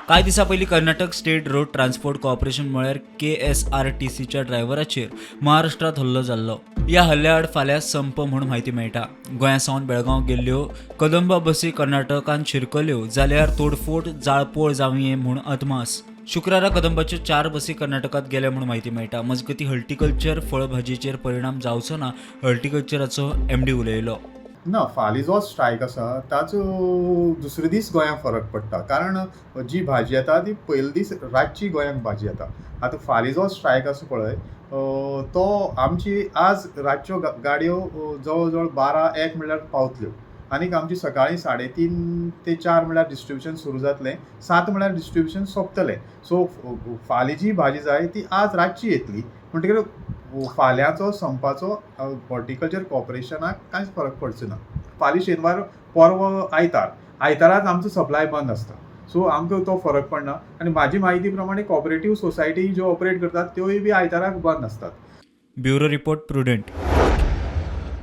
कांय दिसां पयलीं Karnataka state road transport corporation म्हळ्यार केएसआरटीसीच्या ड्रायव्हराचेर महाराष्ट्रांत हल्लो जाल्लो. ह्या हल्ल्या आड फाल्यां संप म्हूण म्हायती मेळटा. गोंया सावन बेळगांव गेल्ल्यो कदंबा बसी कर्नाटकान शिरकल्यो जाल्यार तोडफोड, जाळपोळ जावये म्हूण अदमास. शुक्रारा कदंबाच्यो 4 बसी कर्नाटकात गेल्या म्हूण म्हायती मेळटा. मजगतीं, हॉर्टिकल्चर फळभाजयेचेर परिणाम जावचो ना, हॉर्टिकल्चराचो एमडी उलयलो. ना, फाल्यां जो स्ट्रायक आसा ताचो दुसरे दीस गोंयांक फरक पडटा, कारण जी भाजी येता ती पयले दीस रातची गोंयांक भाजी येता. आतां फाल्यां जो स्ट्रायक आसा पळय, तो आमची आज रातच्यो गाडयो जवळ जवळ 12-1 म्हणल्यार पावतल्यो आनीक आमची सकाळीं 3:30 ते 4 म्हणल्यार डिस्ट्रिब्युशन सुरू जातलें, 7 म्हणल्यार डिस्ट्रिब्युशन सोंपतलें. सो फाल्यां जी भाजी जाय ती आज रातची येतली. म्हणटकीर फाल्यांचो संपाचो हॉर्टिकल्चर कॉर्पोरेशनाक कांयच फरक पडचो ना. फाल्यां शेनवार, परवां आयतार. आयताराक आमचो सप्लाय बंद आसता, सो आमकां तो फरक पडना. आनी म्हाजी म्हायती प्रमाणे कॉपरेटीव सोसायटी ज्यो ऑपरेट करतात, त्योय बी आयताराक बंद आसतात. Bureau report, prudent.